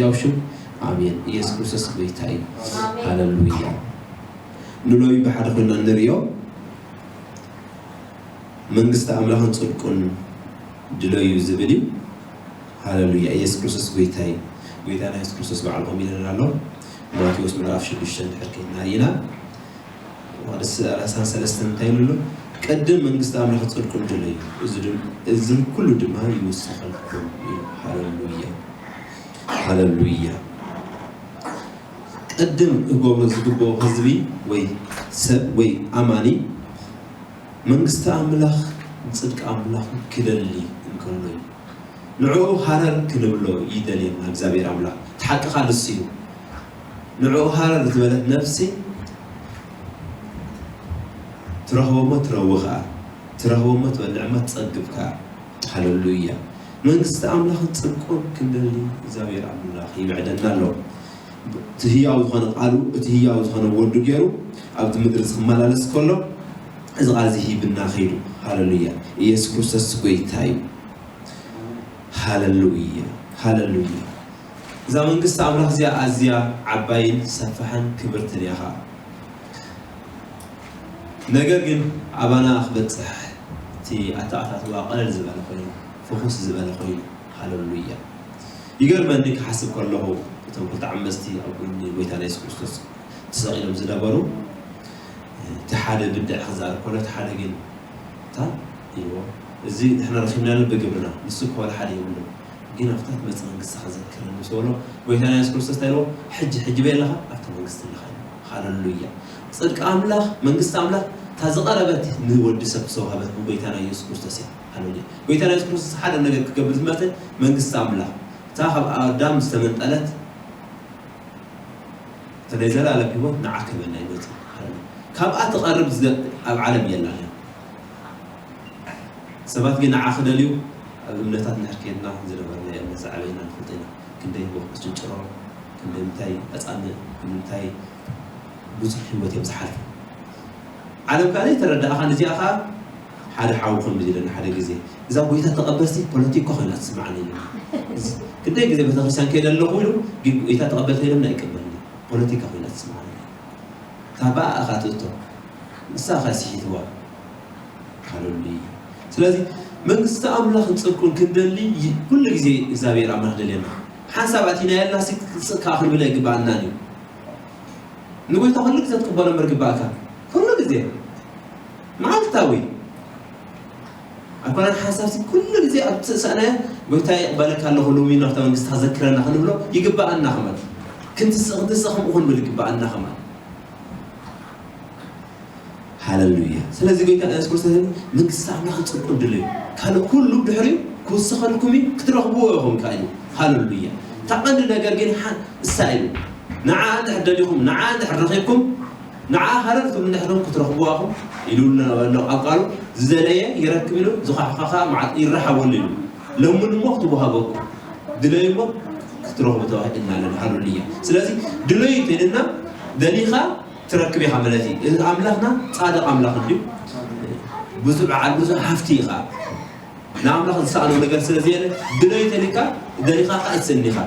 ያው ሽም ኣሜን። ኢየሱስ ክርስቶስ ጎይታ እዩ። ሃሌሉያ። ንሎሚ ብሓደ ኮይና ንሪኦ መንግስቲ ኣምላኽን ጽድቁን ድለዩ ዝብል እዩ። ሃሌሉያ። ኢየሱስ ክርስቶስ ጎይታ እዩ። ጎይታና ኢየሱስ ክርስቶስ በዓል ከምኡ ኢለና ኣሎ። ማቴዎስ ምዕራፍ ሽዱሽተ እንድሕር ከይድና ርኢና ወደ ሰላሳን ሰለስተን እንታይ ይብሉ ኣሎ? ቅድም መንግስቲ ኣምላኽ ጽድቁን ድለዩ፣ እዚ ድም-፣ እዚ ኩሉ ድማ ይውሰኸልኩም እዩ። ሃሌሉያ፣ ሃሌሉያ። ቅድም ክገብሮ ዝግብኦ ህዝቢ ወይ ሰብ ወይ ኣማኒ መንግስቲ ኣምላኽ ጽድቂ ኣምላኽ ክደሊ እንከሎ እዩ። ንዕኡ ሃረር ክንብሎ ይደልየና እግዚኣብሔር ኣምላኽ። እቲ ሓቂ ኸኣ ንሱ እዩ። ንዕኡ ሃረር ዝበለት ነፍሲ ትረኽቦ እሞ ትረዊ ኸኣ፣ ትረኽቦ እሞ ትበልዕ እሞ ትጸግብ ከኣ። ሃሌሉያ። መንግስቲ ኣምላኽን ጽድቁን ክንደሊ እግዚኣብሔር ኣምላኽ ይብዕደና ኣሎ። እቲ ህያው ዝኾነ ቃሉ፣ እቲ ህያው ዝኾነ ወዱ ገይሩ ኣብቲ ምድሪ እዚ ክመላለስ ከሎ፣ እዚ ቃል እዚ ሂብና ኸይዱ። ሃሌሉያ። ኢየሱስ ክርስቶስ ጎይታ እዩ። ሃሌሉያ፣ ሃሌሉያ። እዛ መንግስቲ ኣምላኽ እዚኣ ኣዝያ ዓባይን ሰፋሕን ክብርትን እያ ኸዓ። ነገር ግን ኣባና ክበጽሕ እቲ ኣተኣታትዋ ቀለል ዝበለ ኮይኑ፣ ፍኹስ ዝበለ ኮይኑ። ሃሌሉያ። ይገርመኒ ክሓስብ ከለኹ፣ እቶም ክልተ ዓመጽቲ ኣብ ጎኒ ጎይታና የሱስ ክርስቶስ ተሰቒሎም ዝነበሩ፣ እቲ ሓደ ብድዕ ክዛረብ ከሎ፣ እቲ ሓደ ግን፣ እታ ኢልዎ፣ "እዚ ንሕና ረኺብናሉ ብግብርና፣ ንሱ እኮ ዋላ ሓደ የብሉን፣ ግን ኣብታ ትመጽእ መንግስቲ ከዘክረኒ" ምስ በሎ፣ ጎይታና የሱስ ክርስቶስ እንታይ ኢልዎ? "ሕጂ፣ ሕጂ በይ ኣለኻ፣ ኣብታ መንግስቲ ኣለኻ" ኢልዎ። ሃሌሉያ። ጽድቂ ኣምላኽ፣ መንግስቲ ኣምላኽ፣ እታ ዝቐረበት ንወዲ ሰብ ዝተዋህበት ብጎይታና የሱስ ክርስቶስ እያ። ሃሌሉያ። ጎይታና የሱስ ክርስቶስ ሓደ ነገር ክገብር ዝመጸ መንግስቲ ኣምላኽ፣ እታ ካብ ኣዳም ዝተመንጠለት፣ እቲ ናይ ዘላለም ህይወት ንዓ ክህበና እዩ መጺኡ። ካብኣ ትቐርብ ዝገ-፣ ኣብ ዓለም የላን እያ። ሰባት ግን ንዓ ክደልዩ ኣብ እምነታት እንድሕር ከይድና ዝነበርናዮ እምነት ዝዓበየና ንፈልጦ ኢና። ክንደይ ህይወት ክጭንጭሮ፣ ክንደይ ምንታይ ኣጻምእ፣ ክንደይ ብዙሕ ህይወት እዮም ዝሓልፉ። ዓለም ከኣ ዘይተረድኣኻ፣ ነዚኣ ኸኣ ሓደ ሓው ከም ኢለና ሓደ ግዜ፣ "እዛ ጎይታ ተቐበልሲ ፖለቲካ ኮይና ትስምዓኒ" ኢሉ። ክንደይ ግዜ ቤተክርስትያን ከይደ ኣለኹ ኢሉ፣ ግን ጎይታ ተቐበልቲ ኢሎምኒ ኣይቅበልኒ። ፖለቲካ ኮይና ትስምዓኒ። እታ ብኣ ኢኻ ትእቶ። ንሳ ኢኻ ስሒትዋ። ሃሌሉያ። ስለዚ መንግስቲ ኣምላኽን ጽድቁን ክንደሊ ይ-፣ ኩሉ ግዜ እግዚኣብሔር ኣምላኽ ደልየና። ሓንሳብ ኣቲና የላሲ ስቕ ከኣ ክንብል ኣይግብኣናን እዩ። ንጎይታ ኩሉ ግዜ ትቅበሎ እምበር ግባእካ። ኩሉ ግዜ። መዓልታዊ። ኣይኮነን ሓንሳብሲ ኩሉ ግዜ ኣብ ትስእሰእናዮ፣ "ጎይታ ይቅበለካ ኣለኹ፣ ሎሚ ናብታ መንግስቲ ከዘክረና" ክንብሎ ይግባኣና ከማን። ክንትስእ፣ ክንትስእ ከምኡ ክንብል ይግባኣና ከማን። ሃሌሉያ። ስለዚ ጎይታ የሱስ ክርስቶስ መንግስቲ ኣምላኽ ጽድቁ ድልዩ። ካልእ ኩሉ ድሕሪኡ ክውስኸልኩም እዩ፣ ክትረኽብዎ ኢኹም ከኣ ኢሉ። ሃሌሉያ። እታ ቀንዲ ነገር ግን ሓ-፣ እሳ ኢሉ። ንዓ እንድሕር ደሊኹም፣ ንዓ እንድሕር ረኺብኩም፣ ንዓ ሃረር ትብሉ እንድሕር ክትረኽብዋ ኢኹም ኢሉ ኣሎ ኣብ ቃሉ። ዝደለየ ይረክብ ኢሉ፣ ዝዃሕኳ ኸኣ መዓት ይረሓበሉ ኢሉ። ለምኑ እሞ ክትወሃበኩም፣ ድለዩ እሞ ክትረኽቡ ተባሂልና ኣለና። ሃሌሉያ። ስለዚ ድለዩ እንተኢልና ደሊኻ ትረክብ ኢኻ ማለት እዩ። እዚ ኣምላኽና ጻድቕ ኣምላኽ እንድዩ። ብዙሕ በዓል ብዙሕ ሃፍቲ ኢኻ። ንኣምላኽ ዝሰኣኖ ነገር ስለ ዘየለ፣ ድለዩ ተሊካ፣ ደሊኻ ከኣ ኣይትስእን ኢኻ።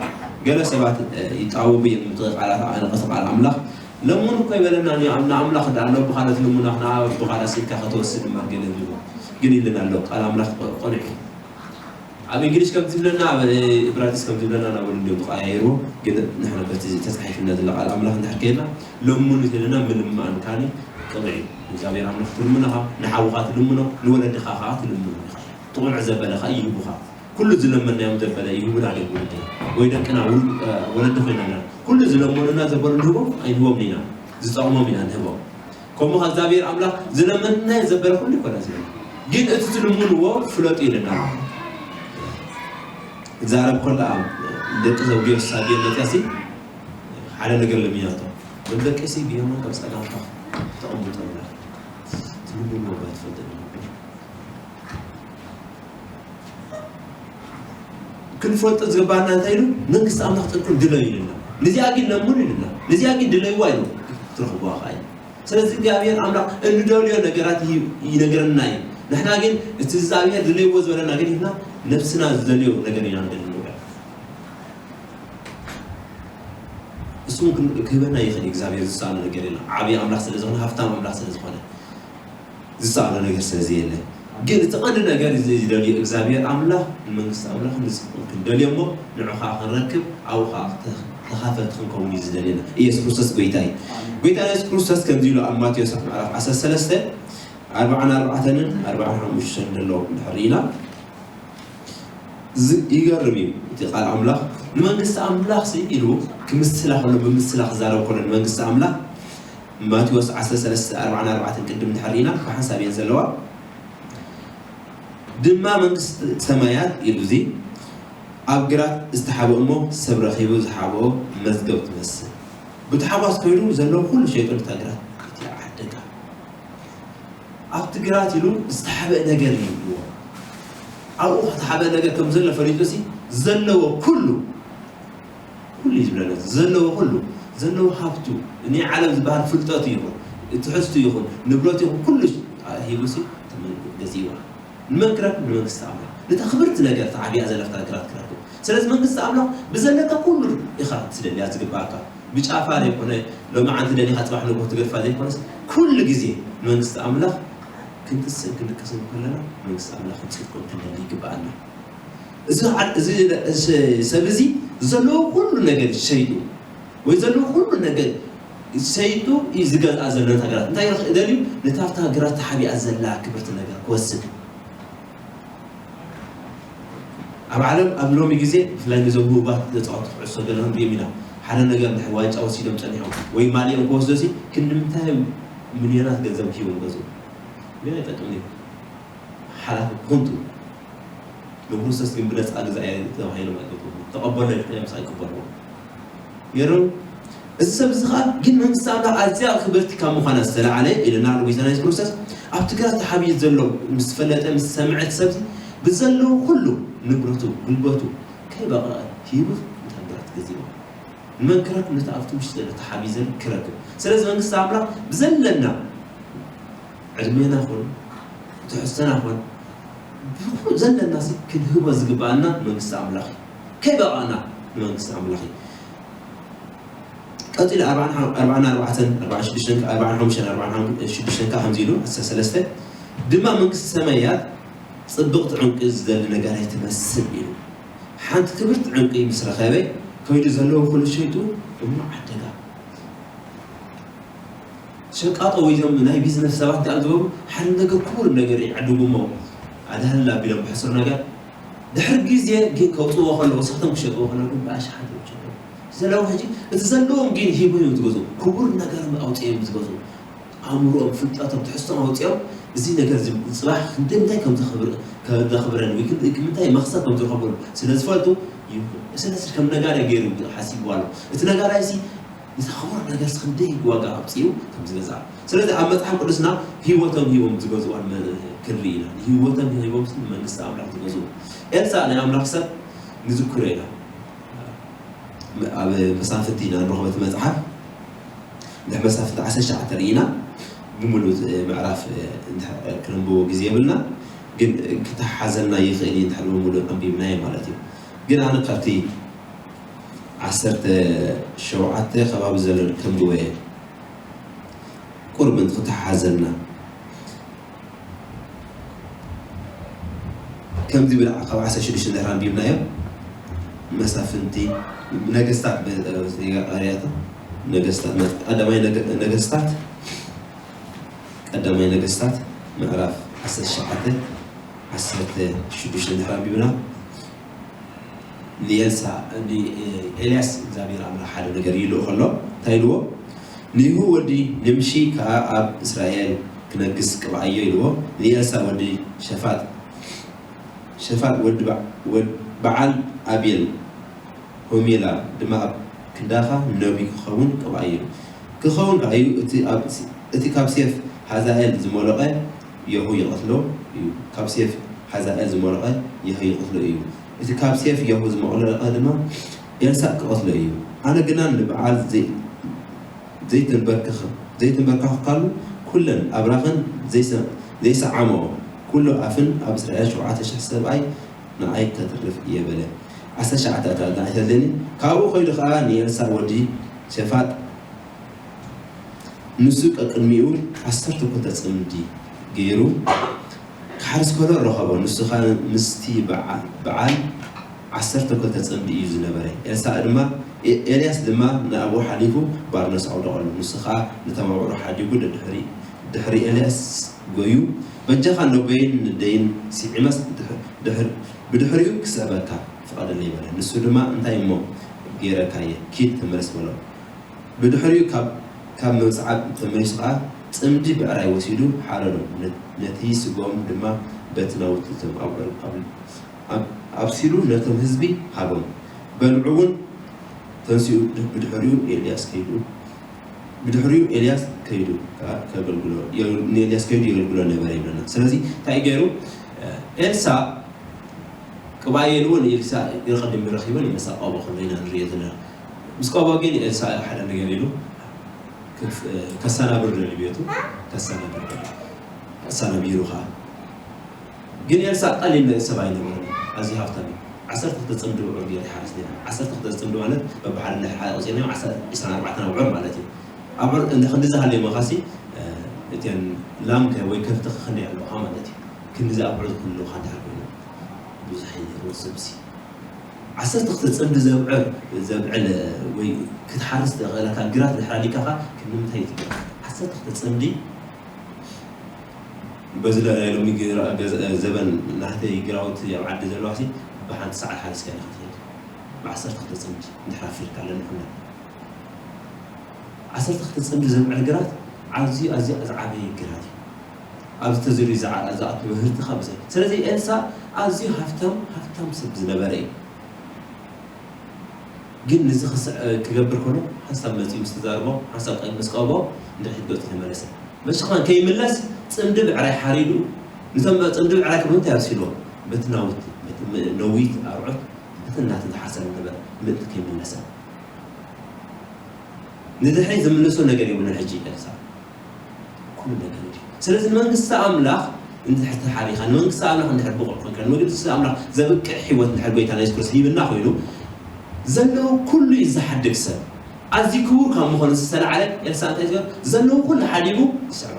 ገለ ሰባት፣ እ፣ ይጣወቡ እዮም፣ እቲ ቃላት፣ ኣነ፣ እቲ ቃል ኣምላኽ ለምኑ እኮ ይበለና፣ ን-፣ ንኣምላኽ ደኣ ኣሎ፣ ብኻልእ ትልምኖ፣ ንኣ-፣ ብኻልእ ስኢልካ ከተወስድ እምበር ገለ ዝብሉ። ግን ኢልና ኣሎ፣ ቃል ኣምላኽ ቆ-፣ ቆኑዕ እዩ። ኣብ እንግሊሽ ከም ዝብለና፣ ኣብ፣ እ፣ ብራቲስ ከም ዝብለና፣ ናብ ወለዲ እዮም ዝቐያየርዎ። ግን ንሕና በቲ ተጻሒፉልና ዘሎ ቃል ኣምላኽ እንድሕር ከይድና፣ ለምኑ ተለና ምልማን ካኒ ቅኑዕ እዩ። እግዚኣብሔር ኣምላኽ ትልምኖ ኢኻ፣ ንሓውኻ ትልምኖ፣ ንወለድኻ ኸኣ ትልምኖ ኢኻ። ትቑንዕ ዘበለ ኸኣ ይህቡኻ። ኩሉ ዝለመንናዮም ዘበለ ይህቡና ድዮም ወለድና? ወይ ደቅና ውል-፣ እ፣ ወለዲ ኮይና ኣለና። ኩሉ ዝለመኑና ዘበሉ ንህቦም ኣይንህቦም ኢና። ዝጠቕሞም ኢና ንህቦም። ከምኡ ኸኣ እግዚኣብሔር ኣምላኽ ዝለመንናዮ ዘበለ ኩሉ ይኮና ዝህበና። ግን እቲ ትልምንዎ ፍለጡ ኢለና። ክዛረብ ከሎ ኣብ ደቂ ዘውድዮስ ሳብዮ መፅያሲ ሓደ ነገር ለሚናቶ። ወዲ ደቂሲ ብየማን ካብ ፀጋምካ ተቐምጦ ኣምላኽ። ትልምንዎ እኳ ትፈልጥ ኣለኹ። ክንፈልጦ ዝግባኣና እንታይ ኢሉ? መንግስቲ ኣምላኽ ጽድቁን ድለዩ ኢሉና። ነዚኣ ግን ለምኑ ኢሉና። ነዚኣ ግን ድለይዋ ኢሉ። ትረኽብዋ ኸኣ ኢሉ። ስለዚ እግዚኣብሔር ኣምላኽ እንደልዮ ነገራት ይ-፣ ይነግረና እዩ። ንሕና ግን እቲ እግዚኣብሔር ድለይዎ ዝበለና ግን ኢልና ነብስና ዝደልዮ ነገር ኢና ንደሊ ንውዕል። ክህበና ይኽእል እዩ እግዚኣብሔር ዝሰኣኖ ነገር የለን። ዓብዪ ኣምላኽ ስለ ዝኾነ፣ ሃፍታም ኣምላኽ ስለ ዝኾነ ዝሰኣኖ ነገር ስለ ዘየለ። ግን እቲ ቀንዲ ነገር እዚ ዝደልዮ እግዚኣብሔር ኣምላኽ ንመንግስቲ ኣምላኽ ንጽድቁን ክንደልዮ እሞ ንዑ ኸዓ ክንረክብ ኣብኡ ኸዓ ተኻፈልቲ ክንከውን እዩ ዝደልየና። ኢየሱስ ክርስቶስ ጎይታ እዩ። ጎይታ ኢየሱስ ክርስቶስ ከምዚ ኢሉ ኣብ ማቴዎስ ምዕራፍ ዓሰርተ ሰለስተ ኣርብዓን ኣርባዕተንን ኣርብዓን ሓሙሽተን ዘሎ እንድሕር ኢና ይገርም እዩ እቲ ቃል ኣምላኽ። ንመንግስቲ ኣምላኽ ሲ ኢሉ ክምስላ ከሎ ብምስላ ክዛረብ ከሎ ንመንግስቲ ኣምላኽ ማቴዎስ ዓሰርተ ሰለስተ ኣርባዓን ኣርባዕተን ቅድም እንድሕር ኢና ብሓንሳብ እየን ዘለዋ። ድማ መንግስቲ ሰማያት ኢሉ እዚ ኣብ ግራት ዝተሓበ እሞ ሰብ ረኺቡ ዝሓበኦ መዝገብ ትመስል። ብታሕጓስ ከይዱ ዘለዎ ኩሉ ሸይጡ ነታ ግራት ይትዓደጋ። ኣብቲ ግራት ኢሉ ዝተሓበአ ነገር እዩ ይብልዎ። ኣብኡ ዝተሓበአ ነገር ከም ዘሎ ፈሊጡ ሲ ዘለዎ ኩሉ ኩሉ እዩ ዝብለና ዘሎ ኩሉ ዘለዎ ሃብቱ እኒ ዓለም ዝበሃል ፍልጠቱ ይኹን ትሕዝቱ ይኹን ንብረቱ ይኹን ኩሉ ሂቡ ሲ ገዚእዋ። ንመን ክረክብ? ንመንግስቲ ኣምላኽ። ነታ ክብርቲ ነገር ተዓቢኣ ዘለፍታ ግራት ክረክብ። ስለዚ መንግስቲ ኣምላኽ ብዘለካ ኩሉ ኢኻ ትደልያ ዝግባኣካ። ብጫፋ ዘይኮነ ሎሚ ዓንቲ ደሊኻ ጽባሕ ንግሆ ትገድፋ ዘይኮነስ ኩሉ ግዜ ንመንግስቲ ኣምላኽ ክንትስእን ክንድቅስን ከለና መንግስቲ ኣምላኽን ጽድቁን ክንደሊ ይግብኣና። እዚ ዓል- እዚ እዚ ሰብ እዚ ዘለዎ ኩሉ ነገር ሸይጡ ወይ ዘለዎ ኩሉ ነገር ሸይጡ እዩ ዝገዝኣ ዘሎ ነታ ግራት። እንታይ ክርኢ ደልዩ? ነታ ኣብታ ግራት ተሓቢኣ ዘላ ክብርቲ ነገር ክወስድ። ኣብ ዓለም ኣብ ሎሚ ግዜ ብፍላይ ነዞም ህቡባት ተጻወቲ ኩዕሶ ገለ ክንሪኦም ኢና። ሓደ ነገር እንድሕር ዋንጫ ወሲዶም ጸኒሖም ወይ ማልኦም ክወስዶ ሲ ክንዲ ምንታይ ሚልዮናት ገንዘብ ሂቦም ገዝኡ? ግን ኣይጠቅምን እዩ። ሓላፊ ኮንቱ ንክርስቶስ ግን ብነፃ ግዛእ እየ ተባሂሎም ኣይገብርዎ። ተቐበሎ ኢልካ እዮም ኣይቅበልዎ። ገይሮም እዚ ሰብ እዚ ከዓ ግን መንግስቲ ኣምላኽ ኣዝያ ክብርቲ ካብ ምዃና ዝተለዓለ ኢልና ንጎይታና የሱስ ክርስቶስ ኣብቲ ግራት ተሓቢኡ ዘሎ ምስ ፈለጠ ምስ ሰምዐ እቲ ሰብ እዚ ብዘለዎ ኩሉ ንብረቱ ጉልበቱ ከይበቐቐ ሂቡ ነታ ግራት ገዚእዋ። ንመን ክረክብ? ነቲ ኣብቲ ውሽጢ ዘሎ ተሓቢኡ ዘሎ ክረክብ። ስለዚ መንግስቲ ኣምላኽ ብዘለና ዕድሜና ኾን ትሕዝቶና ኾን ብኩሉ ዘለና ሲ ክንህቦ ዝግባኣና መንግስቲ ኣምላኽ እዩ። ከይበቓና ንመንግስቲ ኣምላኽ እዩ። ቀፂሉ ኣርባዓን ኣርባዕተን ኣርባዓን ሽዱሽተን ኣርባዓን ሓሙሽተን ኣርባዓን ሽዱሽተን ከዓ ከምዚ ኢሉ ዓሰርተ ሰለስተ ድማ መንግስቲ ሰማያት ፅብቕቲ ዕንቂ ዝደሊ ነጋዳይ ትመስል ኢሉ ሓንቲ ክብርቲ ዕንቂ ምስ ረኸበ ከይዱ ዘለዎ ኩሉ ሸይጡ እሞ ዓደጋ። ሸቃጦ ወይ ዞም ናይ ቢዝነስ ሰባት እንታይ ዝገብሩ ሓደ ነገር ክቡር ነገር ይዕድጉ እሞ ኣድሃልና ኣቢሎም ብሕሱር ነገር ድሕሪ ግዜ ግን ከውፅዎ ከለዉ ንሳቶም ክሸጥዎ ከለዉ ግን ብኣሽሓት እዮም ዝሸጥዎ። ስለዚ ሕጂ እቲ ዘለዎም ግን ሂቦም እዮም ዝገዝኡ። ክቡር ነገር ኣውፅኦም እዮም ዝገዝኡ። ኣእምሮኦም፣ ፍልጠቶም፣ ትሕዝቶም ኣውፅኦም እዚ ነገር እዚ ፅባሕ ክንደይ ምንታይ ከም ዘኽብር- ከም ዘኽብረኒ ወይ ክንደይ ምንታይ መኽሰብ ከም ዝረኽበሉ ስለ ዝፈልጡ ይህቡ። ስለዚ ከም ነጋዳይ ገይሩ ሓሲብዎ ኣሎ። እቲ ነጋዳይ እዚ ነቲ ክቡር ነገርስ ክንደይ ዋጋ ኣውፂኡ ከም ዝገዝኣ። ስለዚ ኣብ መፅሓፍ ቅዱስና ህይወቶም ሂቦም ዝገዝኡ ክንርኢ ኢና። ህይወቶም ሂቦም ንመንግስቲ ኣምላኽ ዝገዝኡ። ኤልሳእ ናይ ኣምላኽ ሰብ ንዝክሮ ኢና። ኣብ መሳፍንቲ ኢና ንረኽቦ እቲ መፅሓፍ። እንድሕር መሳፍንቲ ዓሰርተ ትሽዓተ ርኢና ብምሉእ ምዕራፍ እንድሕር ክነንብቦ ግዜ የብልና፣ ግን ክተሓሓዘልና ይኽእል እዩ እንድሕር ብምሉእ ኣንቢብናዮ ማለት እዩ። ግን ኣነ ካብቲ ዓሰርተ ሸውዓተ ከባቢ ዘሎ ከንብቦ እየ። ቁሩብ ምእንቲ ክተሓሓዘልና። ከምዚ ብልዓ ካብ ዓሰርተ ሽዱሽተ እንድሕር ኣንቢብናዮ መሳፍንቲ ነገስታት ቃርያታ ነገስታት ቀዳማይ ነገስታት ቀዳማይ ነገስታት ምዕራፍ ዓሰርተ ትሽዓተ ዓሰርተ ሽዱሽተ እንድሕር ኣንቢብና ንኤልሳ ንኤልያስ እግዚኣብሔር ኣምላኽ ሓደ ነገር ይልኡ ከሎ እንታይ ኢልዎ? ንይሁ ወዲ ንምሺ ከኣ ኣብ እስራኤል ክነግስ ቅብኣዮ ኢልዎ። ንኤልሳ ወዲ ሸፋጥ ሸፋጥ ወዲ በዓል ኣቤል ሆሜላ ድማ ኣብ ክንዳኻ ነቢ ክኸውን ቅብኣዮ። ክኸውን ከኣ እዩ እቲ ካብ ሴፍ ሃዛኤል ዝሞለቐ የሁ ይቐትሎ እዩ። ካብ ሴፍ ሓዛኤል ዝሞለቐ የሁ ይቐትሎ እዩ። እቲ ካብ ሴፍ የሁ ዝሞለቐ ድማ ኤልሳእ ክቐትሎ እዩ። ኣነ ግና ንበዓል ዘይተንበርከኽካሉ ኩለን ኣብራኽን ዘይሰዓምኦ ኩሉ ኣፍን ኣብ እስራኤል ሸውዓተ ሽሕ ሰብኣይ ንዓይ ከትርፍ እየ በለ። ዓሰርተ ትሽዓተ እታ እታ ኣይተለኒ። ካብኡ ከይዱ ኸዓ ንኤልሳእ ወዲ ሸፋጥ ንሱ ቀቅድሚኡ ዓሰርተ ክልተ ጽምዲ ገይሩ ክሓርስ ከሎ ረኸቦ። ንሱ ኸኣ ምስቲ በዓ-፣ በዓል ዓሰርተ ክልተ ጽምዲ እዩ ዝነበረ። ኤልሳዕ ድማ፣ ኤ-፣ ኤልያስ ድማ ንኣብኡ ሓሊፉ ባርኖስ ኣውደቐሉ። ንሱ ኸኣ ነቶም ኣብዑሩ ሓዲጉ ድድሕሪ፣ ድሕሪ ኤልያስ ጎዩ፣ "በጃኻ ነቦይን ንደይን ስዒመስ ድሕ-፣ ድሕር-፣ ብድሕሪኡ ክስዕበካ ፍቐደለይ" በለ። ንሱ ድማ፣ "እንታይ እሞ ገይረካየ? ኪድ ተመለስ" በሎ። ብድሕሪኡ ካብ፣ ካብ ምብጻዓ ተመሊሱ ኸኣ ጽምዲ ብዕራይ ወሲዱ ሓረዶ። ነ-፣ ነቲ ስግኦም ድማ በቲ ናውቲ እቶም ኣብ፣ ኣብ፣ ኣብ፣ ኣብሲሉ ነቶም ህዝቢ ሃቦም። በልዑ እውን ተንሲኡ ብድሕሪኡ ኤልያስ ከይዱ፣ ብድሕሪኡ ኤልያስ ከይዱ ከኣ ከገልግሎ፣ የ-፣ ንኤልያስ ከይዱ የገልግሎ ነበረ ይብለና። ስለዚ እንታይ ገይሩ? ኤልሳዕ ቅብኣየ ኢልዎ ንኤልሳዕ ይቐድም ረኺቦ ንኤልሳዕ ቀቦ ከሎ ኢና ንሪኦ ዘለና። ምስ ቀቦ ግን ኤልሳዕ ሓደ ነገር ኢሉ ክፍ-፣ ከሰናብር ደልዩ ቤቱ፣ ከሰናብር ደልዩ። ኣሰናቢሩ ኸኣ። ግን ኤልሳዕ ቀሊል ሰብ ኣይነበረን፣ ኣዝዩ ሃብታም እዩ። ዓሰርተ ክልተ ጽምዲ ብዑር ገይሩ ይሓርስ ነይሩ። ዓሰርተ ክልተ ጽምዲ ማለት በብሓደ እንድሕር ሓሪቑ ፂርናዮም ዓሰርተ፣ ዕስራን ኣርባዕተን ኣብዑር ማለት እዩ። ኣብዑር እንደ ክንዲ ዝሃለየ መኻሲ፣ እ፣ እተን ላምከ ወይ ከፍትኸ ክንደይ ኣለውኻ ማለት እዩ። ክንዲ ዝኣብዑር ዝህልውኻ እንድሕር ኮይኑ ብዙሕ እዩ ነይሩ ወሰብሲ። ዓሰርተ ክልተ ጽምዲ ዘብዕር፣ ዘብዕል ወይ ክትሓርስ ተኽእለካ ግራት ድሕር ኣሊካኻ ክንምንታይ ትገብር? ዓሰርተ ክልተ ጽምዲ በዚ ለ-፣ ናይ ሎሚ ግራ-፣ ገዘ-፣ ዘበን ናህተይ ግራውቲ ኣብ ዓዲ ዘለዋ ሲ ብሓንቲ ሰዓት ሓሪስካ ኢኻ ትኸይድ። ብዓሰርተ ክልተ ጽምዲ እንድሕር ኣፊርካ ኣለና ኩና። ዓሰርተ ክልተ ጽምዲ ዘብዕል ግራት ኣዝዩ፣ ኣዝዩ ዝዓበየ ግራት እዩ። ኣብዚ ተዘርዩ ዝዓ-፣ ዝኣቱ ምህርትኻ ብዘይ-፣ ስለዚ ኤልሳዕ ኣዝዩ ሃፍታም፣ ሃፍታም ሰብ ዝነበረ እዩ። ግን ነዚ ክስዕ-፣ ክገብር ከሎ ሓንሳብ መጺኡ ምስ ተዛረቦ፣ ሓንሳብ ቀ-፣ ምስ ቀቦ፣ እንድሕር ገጹ ተመለሰ። መሸኻን ከይምለስ ጽምዲ ብዕራይ ሓሪዱ፣ ነቶም ጽምዲ ብዕራይ ክብሉ እንታይ ኣብሲልዎ? በቲ ናውቲ፣ በቲ ም-፣ ነዊት ኣርዑት፣ በቲ እናተተሓሰረ ነበረ፣ ምእንቲ ከይምለሰ። ንድሕሪት ዝምልሶ ነገር የብሉን ሕጂ ኤልሳዕ። ኩሉ ነገር እዩ። ስለዚ ንመንግስቲ ኣምላኽ እንድሕር ተሓሪኻ፣ ንመንግስቲ ኣምላኽ እንድሕር ብቑዕ ኮንካ፣ ንመንግስቲ ኣምላኽ ዘብቅዕ ህይወት እንድሕር ጎይታና የሱስ ክርስቶስ ሂብና ኮይኑ፣ ዘለዉ ኩሉ እዩ ዝሓድግ ሰብ። ኣዝዩ ክቡር ካብ ምዃኑ ዝተላዕለ ኤልሳዕ እንታይ ዝገበር? ዘለዉ ኩሉ ሓዲጉ ይስዕባ።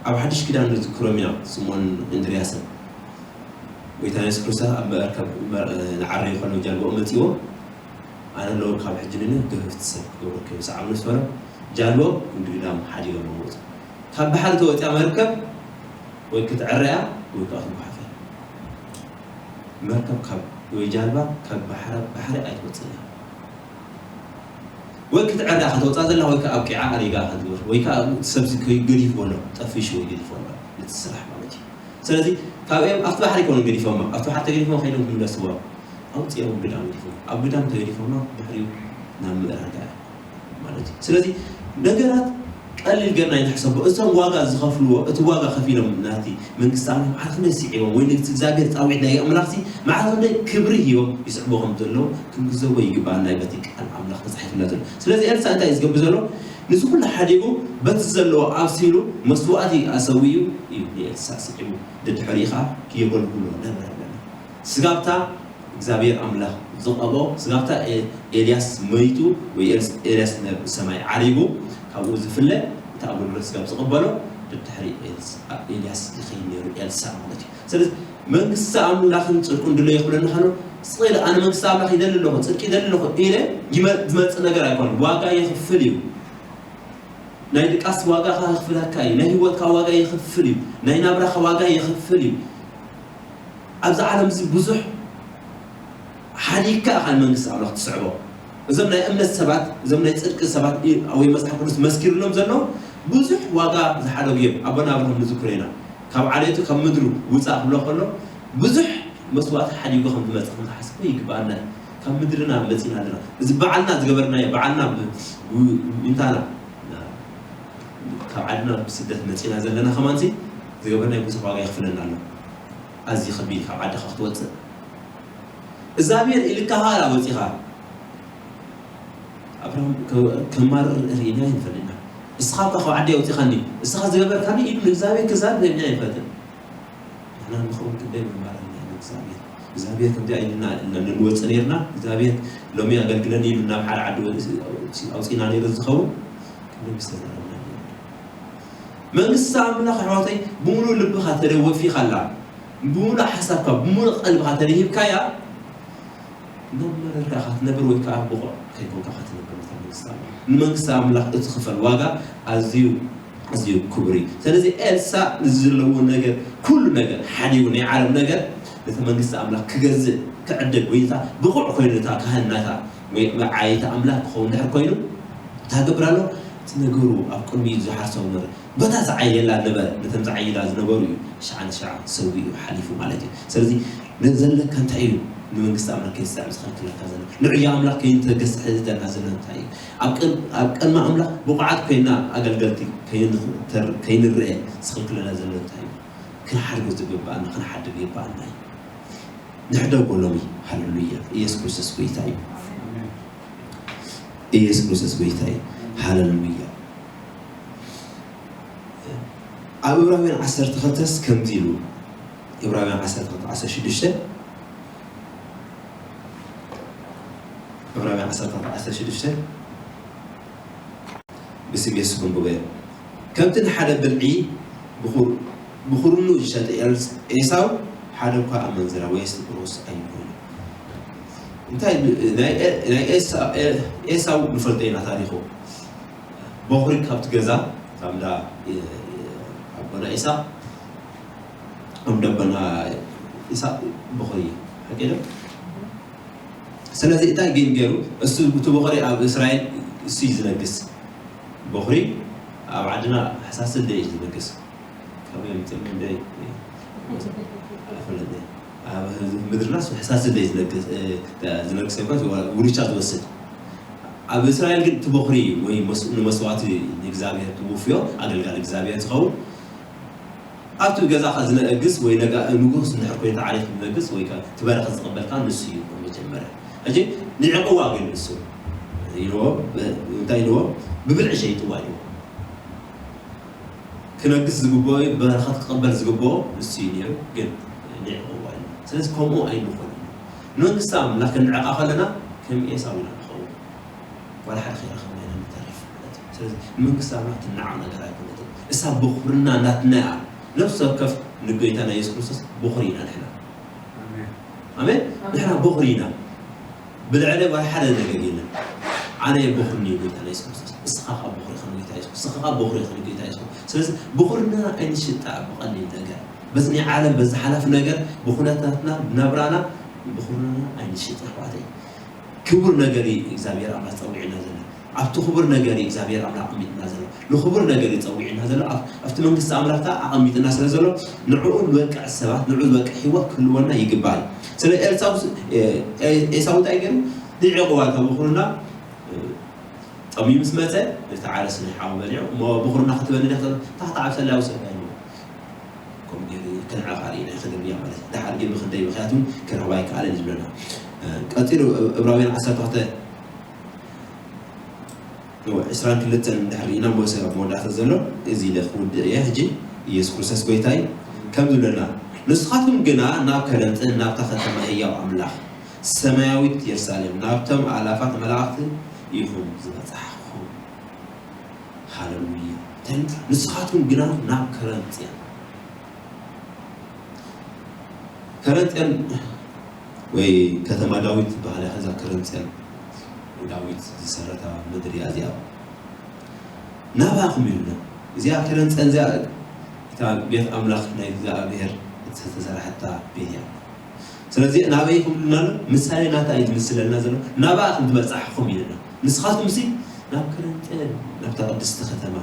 ኣብ ሓድሽ ኪዳን ንዝክሮም ኢና ስምኦን እንድርያስን። ጎይታ የሱስ ክርስቶስ ኣብ መርከብ መር-፣ ንዓረዩ ከለዉ ጃልባኡ መጺዎ፣ ኣነ ኣለዎ ካብ ሕጂ ንንግህ ክፍቲ ሰብ ክገብረኪ እዩ። ሰዓብ ምስ በሎ፣ ጃልባኡ ክንዲ ግዳም ሓዲጎም ኣወጹ። ካብ ባሕሪ ተወጺኣ መርከብ ወይ ክትዕረ እያ ወይ ከኣ ክትጓሓፍ እያ። መርከብ ካብ፣ ወይ ጃልባ ካብ ባሕሪ፣ ባሕሪ ኣይትወጽእን እያ። ወይ ክትዕረ እያ ከተውጽኣ ዘላ ወይ ከኣ ኣብቂዓ ኣሪጋ እያ ክትግበር ወይ ከኣ እቲ ሰብዚ ከይ-፣ ገዲፍዎ ኣሎ፣ ጠፊሹ ወይ ገዲፍዎ ኣሎ ነቲ ስራሕ ማለት እዩ። ስለዚ ካብ እዮም ኣብቲ ባሕሪ ይኮኑ ገዲፎማ፣ ኣብቲ ባሕሪ ተገዲፎም ከይዶም ክምለስዎ ኣውፅኦም ግዳም ገዲፎም፣ ኣብ ግዳም ተገዲፎማ ድሕሪኡ ናብ ምእራጋ ማለት እዩ። ስለዚ ነገራት ቀሊል ጌርና ይንሕሰቦ። እዞም ዋጋ ዝኸፍልዎ፣ እቲ ዋጋ ከፊሎም ናቲ መንግስቲ ኣምላኽ ማዕረ ክንደይ ስዒቦም ወይ ነቲ እግዚኣብሔር ጻውዒት ናይ ኣምላኽሲ ማዕረ ክንደይ ክብሪ ሂቦም ይስዕቡ ከም ዘለዉ ክንግንዘቦ ይግባኣና እዩ። በቲ ቃል ኣምላኽ ተጻሒፉና ዘሎ። ስለዚ ኤልሳ እንታይ እዩ ዝገብር ዘሎ? ንዚ ኩሉ ሓዲጉ በቲ ዘለዎ ኣብሲሉ መስዋእቲ ኣሰዊኡ እዩ ንኤልሳ ስዒቡ። ደድሕሪኡ ኸኣ የገልግሎ ነበረ። ስጋብታ እግዚኣብሔር ኣምላኽ ዝቐብኦ፣ ስጋብታ ኤ-፣ ኤልያስ መይቱ ወይ ኤልስ-፣ ኤልያስ ናብ ሰማይ ዓሪጉ ካብኡ ዝፍለ እቲ ኣገልግሎት ስጋብ ዝቕበሎ ደድሕሪ ኤልስ-፣ ኤልያስ ይኸይድ ነይሩ ኤልሳ ማለት እዩ። ስለዚ መንግስቲ ኣምላኽን ጽድቁን ድሎ ይኽብለኒ ከሎ ስቕ ኢለ ኣነ መንግስቲ ኣምላኽ ይደሊ ኣለኹ፣ ጽድቂ ይደሊ ኣለኹ ኢለ ይመ-፣ ዝመጽእ ነገር ኣይኮነን። ዋጋ የኽፍል እዩ። ናይ ድቃስ ዋጋ ከኽፍለካ እዩ። ናይ ህይወትካ ዋጋ የኽፍል እዩ። ናይ ናብራኻ ዋጋ የኽፍል እዩ። ኣብዚ ዓለም እዚ ብዙሕ ሓዲግካ ኢኻ ንመንግስቲ ኣምላኽ ትስዕቦ። እዞም ናይ እምነት ሰባት፣ እዞም ናይ ጽድቂ ሰባት ኢ-፣ ወይ መጽሓፍ ቅዱስ መስኪሩሎም ዘሎ ብዙሕ ዋጋ ዝሓደጉ እዮም። ኣቦና ኣብርሃም ንዝክሮ ኢና። ካብ ዓሌቱ፣ ካብ ምድሩ ውጻእ ክብሎ ከሎ ብዙሕ መስዋእቲ ሓዲጉ ከም ዝመጽእ ክንሓስቦ ይግባኣና እዩ። ካብ ምድርና መጺና ኣለና። እዚ በዓልና ዝገበርናዮ፣ በዓልና ብ-፣ ብ-፣ ምንታና፣ ካብ ዓድና ብስደት መጺና ዘለና ከማንሲ ዝገበርናዮ ብዙሕ ዋጋ የኽፍለና ኣሎ። ኣዝዩ ከቢድ ካብ ዓድኻ ክትወጽእ። እግዚኣብሔር ኢልካ ኻላ ወጺኻ። ኣብርሃም ከ-፣ ከማርር ርኢና ይንፈልጥና። እስኻ እኳ ካብ ዓዲ ኣውጺኻኒ፣ እስኻ ዝገበርካኒ ኢሉ ንእግዚኣብሔር ክዛረብ ርኢና ይንፈልጥ። ንሕና ንኸውን ክንደይ መማረር ኢና ንእግዚኣብሔር። እግዚኣብሔር ከምዚኣ ኢልና ኢና ንወፅእ ነርና። እግዚኣብሔር ሎሚ ኣገልግለኒ ኢሉ ናብ ሓደ ዓዲ ኣውፅእና ነይሩ ዝኸውን ክንዲ ምስተዛረብና ነይሩ። መንግስቲ ኣምላኽ ኣሕዋተይ ብምሉእ ልብኻ ተደወፊኻላ፣ ብምሉእ ሓሳብካ ብምሉእ ቀልብኻ ተደሂብካያ፣ እናመረርካ ኢኻ ትነብር ወይ ከዓ ብቑዕ ከይኮንካ ኢኻ ትነብር። ነታ መንግስቲ ኣምላኽ፣ ንመንግስቲ ኣምላኽ እትኽፈል ዋጋ ኣዝዩ ኣዝዩ ክቡር እዩ። ስለዚ ኤልሳ እዚ ዘለዎ ነገር ኩሉ ነገር ሓዲጉ ናይ ዓለም ነገር ነቲ መንግስቲ ኣምላኽ ክገዝእ ክዕድግ ወይ እታ ብቑዕ ኮይኑ እታ ካህን ናታ ወይ መዓይታ ኣምላኽ ክኸውን ድሕር ኮይኑ እንታይ ገብር ኣሎ? እቲ ነገሩ ኣብ ቅድሚኡ ዝሓርሶ ነበረ። በታ ዝዓየላ ነበረ፣ ነተን ዝዓይላ ዝነበሩ እዩ ሽዓ ንሽዓ ሰዊኡ ሓሊፉ ማለት እዩ። ስለዚ ዘለካ እንታይ እዩ? ንመንግስቲ ኣምላኽ ከይትስዕብ ዝኸልክለካ ዘሎ ንዕዮ ኣምላኽ ከይንተገስሕ ዝደና ዘሎ እንታይ እዩ? ኣብ ቅድ- ኣብ ቅድሚ ኣምላኽ ብቑዓት ኮይና ኣገልገልቲ ከይንኽተር- ከይንረአ ዝኸልክለና ዘሎ እንታይ እዩ? ክንሓድጎ ዝግባኣና ክንሓድግ ይግባኣና እዩ። ንሕደጎ ሎሚ። ሃለሉያ። ኢየሱስ ክርስቶስ ጎይታ እዩ። ኢየሱስ ክርስቶስ ጎይታ እዩ። ሃለሉያ። ኣብ ዕብራውያን ዓሰርተ ክልተስ ከምዚ ኢሉ፣ ዕብራውያን ዓሰርተ ክልተ ዓሰርተ ሽዱሽተ፣ ዕብራውያን ዓሰርተ ክልተ ዓሰርተ ሽዱሽተ፣ ብስም የሱስ ክንብቦ እየ። ከምቲ ንሓደ ብልዒ ብኹር- ብኹርኑ ዝሸጠ ኤልስ- ኤሳው ሓደ እኳ ኣመንዝራ ወይ ርኹስ ኣይኮነ። እንታይ ን- ናይ ኤ- ናይ ኤሳ- ኤ- ኤሳው ንፈልጦ ኢና ታሪኹ። በኹሪ ካብቲ ገዛ ካብ እንዳ እ- ኣቦና ኢሳቅ ኣብ ደበና ኢሳቅ በኹሪ ሓቂ ዶ? ስለዚ እንታይ ግን ገይሩ እሱ እቲ በኹሪ ኣብ እስራኤል እሱ እዩ ዝነግስ። በኹሪ ኣብ ዓድና ሕሳስ እንደ እዩ ዝነግስ። ካብ የምፅእ እንደ ኣይፈለጥ። ኣብ ህዝቢ ምድርና እሱ ሕሳስ እንደ እዩ ዝነግስ እ- ዝነግስ እኳ ዝዋ- ውርሻ ዝወስድ። ኣብ እስራኤል ግን እቲ በኹሪ ወይ መስ- ንመስዋዕቲ ንእግዚኣብሔር ትውፍዮ ኣገልጋሊ እግዚኣብሔር ዝኸውን ኣብቲ ገዛኻ ዝነግስ ወይ ነጋ- ንጉስ እንድሕር ኮይኑ ተዓሪፍ ዝነግስ ወይ ከ- እቲ በረኸት ዝቕበልካ ንሱ እዩ መጀመርያ። ሕጂ ንዕቕዋ ግን ንሱ ኢልዎ ብ- እንታይ ኢልዎ ብብልዒ ሸይጥዋ ኢልዎ ክነግስ ዝግብኦ በረኸት ክቕበል ዝግብኦ ንሱ እዩ ነይሩ ግን ንዕቕዋ ኢልዎ። ስለዚ ከምኡ ኣይንኾን። ንመንግስቲ ኣምላኽ ክንዕቓ ከለና ከም ኤሳው ኢና ንኸውን። ዋላ ሓደ ከይረኸብና ኢና ንተርፍ ማለት እዩ። ስለዚ ንመንግስቲ ኣምላኽ ትነዓቕ ነገር ኣይኮነትን። እሳ ብኹርና ናትና እያ። ነፍሲ ወከፍ ንጎይታና የሱስ ክርስቶስ ብኹሪ ኢና ንሕና። ኣሜን። ኣሜን። ንሕና ብኹሪ ኢና። ብልዕለ ዋላ ሓደ ነገር የለን። ኣነ እየ ብኹሪ ንጎይታና የሱስ ክርስቶስ። እስኻ ከዓ ብኹሪ ኢኻ ንጎይታ የሱስ። እስኻ ከዓ ብኹሪ ኢኻ ንጎይታ የሱስ። ስለዚ ብኹርና ኣይንሽጣ ብቐሊል ነገር። በዚ ናይ ዓለም በዚ ሓላፊ ነገር ብኹነታትና ብናብራና ብኹርና ኣይንሽጥ ኣሕዋተይ። ክቡር ነገር እዩ እግዚኣብሔር ኣምላኽ ጸዊዕና ዘሎ። ኣብቲ ክቡር ነገር እዩ እግዚኣብሔር ኣምላኽ ኣቐሚጥና ዘሎ። ንክቡር ነገር እዩ ጸዊዕና ዘሎ። ኣብ- ኣብቲ መንግስቲ ኣምላኽ ከኣ ኣቐሚጥና ስለ ዘሎ ንዕኡ ዝበቅዕ ሰባት ንዕኡ ዝበቅዕ ህይወት ክህልወና ይግባእ እዩ። ስለ ኤልሳው ስ- ኤ- ኤ- ኤሳው እንታይ ገይሩ? ንዕቕዋ ተበኹርና ጠምዩ ምስ መጸ ነቲ ዓረስ ናይ ሓው በሊዑ እሞ በኹርና ክትበኒ ዲኻ? ታሕቲ ዓብ ሰላዊ ሰብ ኣይንበል። ከምኡ ገይሩ ክንዕቕ ኣርእዩና እዩ ክድርብያ ማለት እዩ። ደሓር ግን ብኽንደይ ምኽንያቱ ክረኽባ ኣይከኣለን እዩ ዝብለና። ቀጺሉ ዕብራውያን ዓሰርተ ክልተ ዕስራን ክልተን እንድሕር ርኢና ሞሴ ኣብ መወዳእታ ዘሎ እዚ ኢለ ክውድእ እየ ሕጂ። ኢየሱስ ክርስቶስ ጎይታ እዩ ከም ዝብለና ንስኻትኩም ግና ናብ ከረንጥን ናብታ ከተማ ህያው ኣምላኽ ሰማያዊት የሩሳሌም ናብቶም ኣላፋት መላእኽቲ ኢኹም ዝበጻሕኹም። ሃለሉያ። ተን ንስኻትኩም ግና ናብ ከረንጥያን ከረንጥያን ወይ ከተማ ዳዊት ትበሃል እያ። ከዛ ከረንጥያን ዳዊት ዝሰረታ ምድሪ እያ እዚኣ። ናባኹም ኢሉና እዚኣ ከረንጥያን እዚኣ እታ ቤት ኣምላኽ ናይ እግዚኣብሔር ዝተሰራሐታ ቤት እያ። ስለዚ ናበይ ክብሉና ኣሎ? ምሳሌ ናታ እዩ ዝምስለልና ዘሎ። ናብኣ ከም ዝበጻሕኹም ኢልና። ንስኻትኩም ሲ ናብ ከረንጥን ናብታ ቅድስቲ ከተማ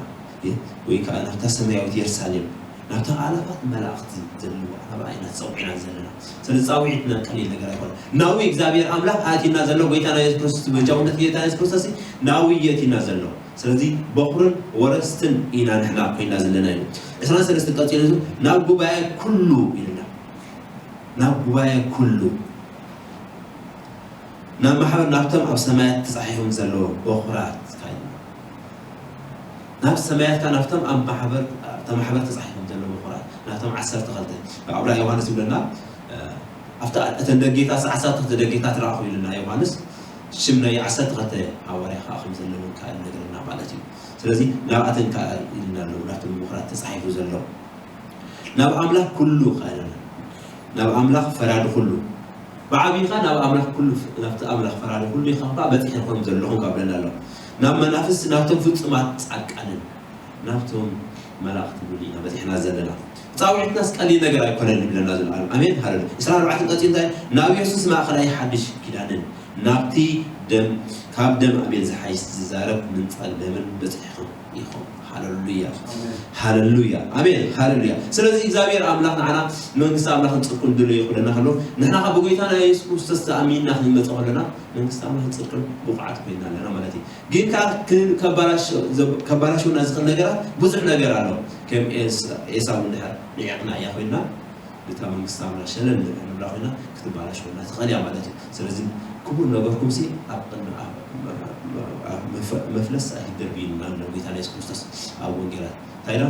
ወይ ከዓ ናብታ ሰማያዊት የሩሳሌም ናብታ ኣላፋት መላእኽቲ ዘለዋ ናብኣ ኢና ተጸዊዕና ዘለና። ስለዚ ጻውዒትና ቀሊል ነገር ኣይኮነ። ናዊ እግዚኣብሔር ኣምላኽ ኣቲና ዘሎ ጎይታና የሱስ ክርስቶስ በጃውነት ጌታ የሱስ ክርስቶስ ናዊ የቲና ዘሎ። ስለዚ በኹርን ወረስትን ኢና ንሕና ኮይና ዘለና እዩ። ዕስራን ሰለስተን ቀጺሉ ናብ ጉባኤ ኩሉ ኢልና ናብ ጉባኤ ኩሉ ናብ ማሕበር ናብቶም ኣብ ሰማያት ተጻሒፎም ዘለዉ በኹራት ካይና ናብ ሰማያት ካብ ናብቶም ኣብ ማሕበር ኣብታ ማሕበር ተጻሒፎም ዘለዉ በኹራት ናብቶም ዓሰርተ ክልተ ኣብ ራእይ ዮሃንስ ይብለና። ኣብታ እተን ደጌታት ዓሰርተ ክልተ ደጌታት ረኣኹ ኢሉና ዮሃንስ። ሽም ናይ ዓሰርተ ክልተ ሃዋርያ ከዓ ከም ዘለውን ከዓ ይነግረና ማለት እዩ። ስለዚ ናብኣተን ከዓ ኢልና ኣለዉ፣ ናብቶም ምኹራት ተፃሒፉ ዘሎ። ናብ ኣምላኽ ኩሉ ከዓ ኢለና፣ ናብ ኣምላኽ ፈራዲ ኩሉ። ብዓብይኻ ናብ ኣምላኽ ኩሉ፣ ናብቲ ኣምላኽ ፈራዲ ኩሉ ኢኻ ከዓ በፂሕኹም ዘለኹም ካብ ብለና ኣሎ። ናብ መናፍስቲ፣ ናብቶም ፍጹማት ጻድቃንን ናብቶም መላእኽቲ እውን ኢና በፂሕና ዘለና። ፃውዒትናስ ቀሊል ነገር ኣይኮነን ይብለና ዘሎ። ኣሜን ሃለሉ። ዕስራን ኣርባዕተን ቀፂሉ እንታይ? ናብ የሱስ ማእኸላይ ሓድሽ ኪዳንን ናብቲ ደም፣ ካብ ደም ኣቤል ዝሓይሽ ዝዛረብ ምንጻል ደምን በፂሕኹም ኢኹም። ሃለሉያ። ሃለሉያ። ኣሜን ሃለሉያ። ስለዚ እግዚኣብሔር ኣምላኽ ንዓና መንግስቲ ኣምላኽን ጽድቁን ድልዮ ይኹለና ከሎ፣ ንሕና ካብ ብጎይታና የሱስ ክርስቶስ ተኣሚንና ክንመጽእ ከለና መንግስቲ ኣምላኽን ጽድቅን ብቑዓት ኮይና ኣለና ማለት እዩ። ግን ከዓ ክ-፣ ከባላሽ-፣ ዘብ-፣ ከባላሽውና ዝኽእል ነገራት ብዙሕ ነገር ኣሎ። ከም ኤስ-፣ ኤሳው እንድሕር ንዒቕና እያ ኮይና፣ ነታ መንግስቲ ኣምላኽ ሸለል ንብላ ኮይና ክትባላሸወና ትኽእል እያ ማለት እዩ። ስለዚ ክቡር ነገርኩም ሲ ኣብ ቅድሚ ኣብ፣ ኣብ መፈ-፣ መፍለስ ኣይትደርብዩ ኢሉና ኣሎ ጎይታና የሱስ ክርስቶስ ኣብ ወንጌላት። እንታይ ኢላ?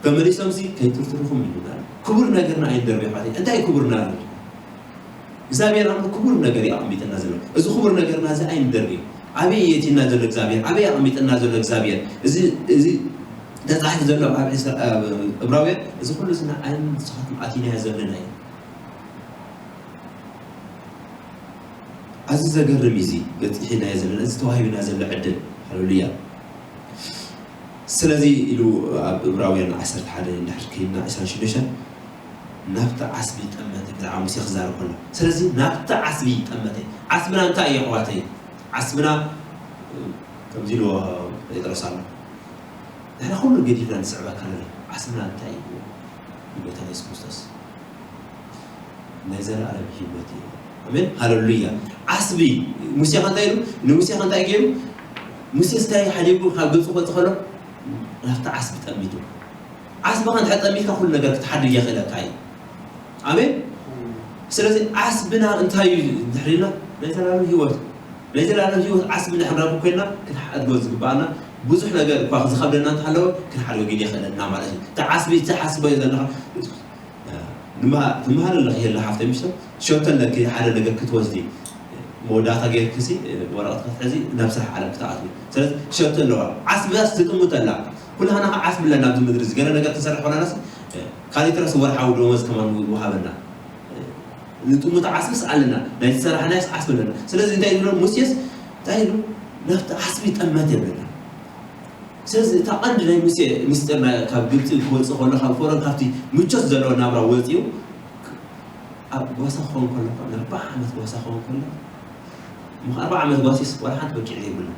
ተመሊሶም ሲ ከይትርትርኹም ኢሉና ኣሎ። ክቡር ነገርና ኣይንደርብ ኣሕዋተይ። እንታይ ክቡርና ኣሎ? እግዚኣብሔር ኣምላኽ ክቡር ነገር እዩ ኣቐሚጥና ዘሎ። እዚ ክቡር ነገርና እዚ ኣይንደርብዩ። ኣበይ የእቲና ዘሎ እግዚኣብሔር? ኣበይ ኣቐሚጥና ዘሎ እግዚኣብሔር? እዚ፣ እዚ ተጻሒፉ ዘሎ ኣብ ዕስራ-፣ ኣብ ዕብራውያን፣ እዚ ኩሉ እዚ ንዓይን ንስኻትኩም ኣቲናዮ ዘለና እዩ። ኣዚ ዘገርም እዩ፣ እዚ በጺሕናዮ ዘለና፣ እዚ ተዋሂብና ዘሎ ዕድል። ሃሌሉያ። ስለዚ ኢሉ ኣብ ዕብራውያን ዓሰርተ ሓደ እንድሕር ከይድና፣ ዕስራን ሽዱሽተን፣ ናብቲ ዓስቢ ጠመተ፣ ብዛዕባ ሙሴ ክዛረብ ከሎ። ስለዚ ናብቲ ዓስቢ ጠመተ። ዓስብና እንታይ እዩ ኣሕዋተይ? ዓስብና፣ ከምዚ ኢልዎ ጴጥሮስ ኣሎ። ንሕና ኩሉ ገዲፍና ንስዕበካ ኣለና። ዓስብና እንታይ እዩ? ንጎይታ የሱስ ክርስቶስ ናይ ዘለኣለም ህይወት እዩ። ኣሜን። ሃሌሉያ። ዓስቢ፣ ሙሴ ከ እንታይ ኢሉ? ንሙሴ ከ እንታይ ገይሩ? ሙሴ እንታይ ሓዲጉ ካብ ግብፂ ክወፅእ ከሎ ናብቲ ዓስቢ ጠሚቱ። ዓስቢ ከ እንድሕር ጠሚትካ ኩሉ ነገር ክትሓድግ የኽእለካ እዩ። ኣሜን። ስለዚ ዓስብና እንታይ እዩ እንድሕር ኢልና? ናይ ዘላለም ህይወት። ናይ ዘላለም ህይወት ዓስቢ እንድሕር ንረክብ ኮይንና ክንሓድጎ ዝግባኣና ብዙሕ ነገር እኳ ዝኸብደና እንተሃለወ ክንሓድጎ ግን የኽእለና ማለት እዩ። እቲ ዓስቢ እትሓስቦ እዩ ዘለኻ። ንማ-፣ ትመሃር ኣለኺ የለ ሓፍተይ ምሽቶ? ሸቶ ኣለኪ ሓደ ነገር ክትወስዲ መወዳእታ ጌርክሲ ወረቐት ክትሕዚ ናብ ስራሕ ዓለም ክትኣትዊ። ስለዚ ሸቶ ኣለዋ። ዓስብያስ ትጥምት ኣላ። ኩላህና ኸዓ ዓስቢ ኣለና ኣብዚ ምድሪ እዚ። ገለ ነገር ክንሰርሕ ኮለናስ ካልእ ተረስ ወርሓዊ ደሞዝ ከማን ይወሃበና። ንጥምት ዓስብስ ኣለና። ናይ ዝሰራሕናዮስ ዓስቢ ኣለና። ስለዚ እንታይ ይብሎ ሙሴስ? እንታይ ኢሉ? ናብቲ ዓስቢ ጠመት የብለና። ስለዚ እታ ቀንዲ ናይ ሙሴ ምስጢር ናይ፣ ካብ ግብፂ ክወፅእ ከሎ፣ ካብ ፈርዖን ካብቲ ምቾት ዘለዎ ናብራ ወፂኡ፣ ኣብ ጓሳ ክኸውን ከሎ፣ ንኣርባዓ ዓመት ጓሳ ክኸውን ከሎ፣ እሞ ኣርባዓ ዓመት ጓሲስ ዋላ ሓንቲ በጊዕ ዘይብሉ።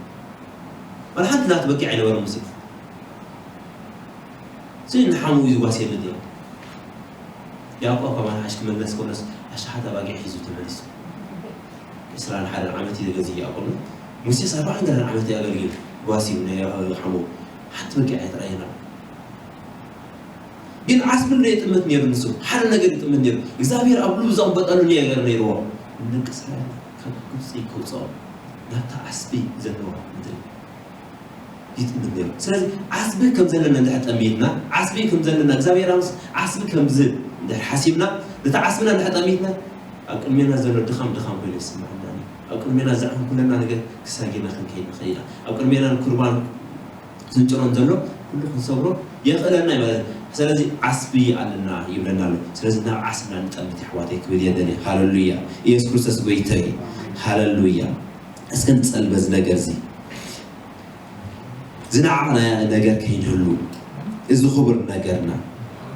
ዋላ ሓንቲ ናቱ በጊዕ ኣይነበረ ሙሴ። እዚ ንሓሙ እዩ ዝጓስየሉ ነይሩ። ያዕቆብ ከማን ሓሽ ክመለስ ከሎስ ኣሽሓት ኣባጊዕ ሒዙ ተመሊሱ። ዕስራን ሓደን ዓመት እዩ ዝገዝእ ያዕቆብ። ሙሴስ ኣርባዓን ገለን ዓመት እዩ ኣገልጊሉ። ጓስዩ ናይ ሓሙ ሓንቲ በጊዕ እያ ጥራይ ሒዙ። ግን ዓስቢ እንዶ ይጥምት ነይሩ ንሱ። ሓደ ነገር ይጥምት ነይሩ። እግዚኣብሔር ኣብ ልቡ ዘቐመጠሉ ነገር ነይርዎ። ንደቂ እስራኤል ካብ ግብፂ ከውፅኦም ናብታ ዓስቢ ዘለዋ ምድሪ ይጥምት ነይሩ። ስለዚ ዓስቢ ከም ዘለና እንድሕር ጠሚትና፣ ዓስቢ ከም ዘለና እግዚኣብሔር ኣምስ-፣ ዓስቢ ከም ዝህብ እንድሕር ሓሲብና፣ ነቲ ዓስብና እንድሕር ጠሚትና፣ ኣብ ቅድሜና ዘሎ ድኻም ድኻም ኮይኑ ይስምዓና እዩ። ኣብ ቅድሜና ዘዕንኩለና ነገር ክሳጊና ክንከይድ ንኽእል ኢና። ኣብ ቅድሜና ንኩርባን ስንጭሮን ዘሎ ኩሉ ክንሰብሮ የኽእለና እዩ ማለት እዩ። ስለዚ ዓስቢ ኣለና ይብለና ኣሎ። ስለዚ ናብ ዓስብና ንጠምት ኣሕዋተይ ክብል እየ ደልየ። ሃሌሉያ። ኢየሱስ ክርስቶስ ጎይታ እዩ። ሃሌሉያ። እስከ ንጸል በዚ ነገር እዚ። ዝነዓቕናዮ ነገር ከይንህሉ፣ እዚ ክቡር ነገርና።